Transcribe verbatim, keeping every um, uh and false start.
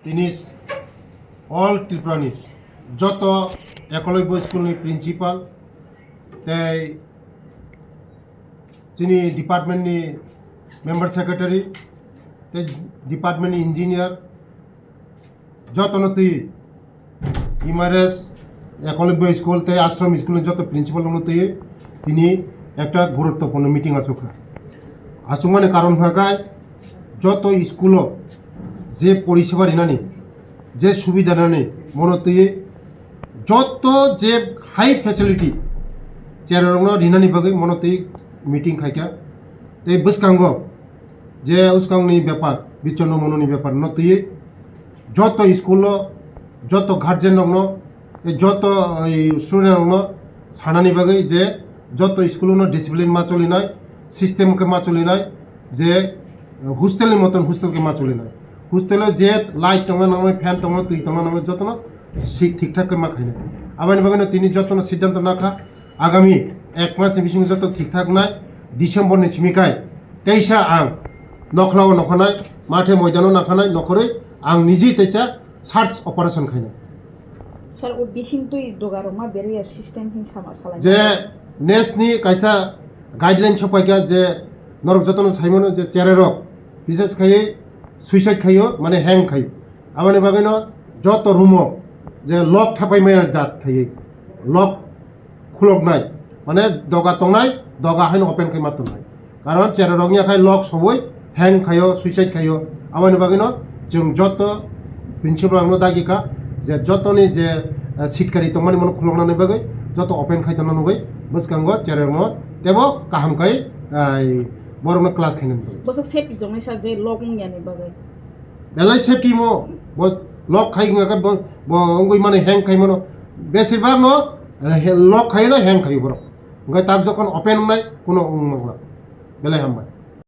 Tini all Tripura ni joto Ekolobya School ni principal tei chini department ni member secretary tei department ni engineer joto no twi M R S Ekolobya School tei Ashram School ni joto principal no twi tini ekta guruttopurno meeting achukha. Achukmani karon hwnkha khe joto school o je poriseba rinani, je subida rinani, mono twi joto je high facility chererokno rinani bagwi mono twi meeting khaikha. Tei bwskango je bwskangni bepar, bichonno mononi bepar no twi joto school o, joto guardian rokno, tei joto, eh, student rokno sanani bagwi je joto school no discipline ma cholinai, system khe ma cholinai, je hostel ni moton hostel khe ma cholinai. Hostel o je light tongna nangnai, fan tongna, twi tongna nangnai, jotono si-, thik thak khe ma khainai. Aboni bagwino tini jotono siddhanto nakha, agami ek mas ni bisingo joto thik thak nai, December ni simi khai teisa ang nokhlao nokhanai, mathe moidano nakhanai, nokhorwi ang niji teisa search operation khainai. Sir, o bising twi doga rok ma berwi ya system hin sama salai. Je nest ni kaisa guideline sopaikha je norok jotono saimano je chererok bises khaiwi suicide khaio, mane hang khaio. Aboni bagwino joto room o je lock thapai maya jat khaiwi lock khuloknai, mane doga tongnai, doga haino open khai ma tongnai. Karon chererok wngya khai lock sowi hang khaio, suicide khaio. Aboni bagwino chwng joto principal rokno dagi kha je jotoni je, eh, sitkari tongmani mono khuloknani bagwi joto open khai tongna nugwi bwskango chererokno tebo kaham khai, ai, borokno class khainani bagwi. Bosok safety tongnai sir je lock wngya ni bagwi. Belai safety mo, bo lock khai wngya khe bo, bo wngwi mani hang khai mano. Besir bhag no, eh, he-, lock khai no hang khai borok. Wngkhe tak jokhon open wngnai, kuno wng mangla. Belai hambai.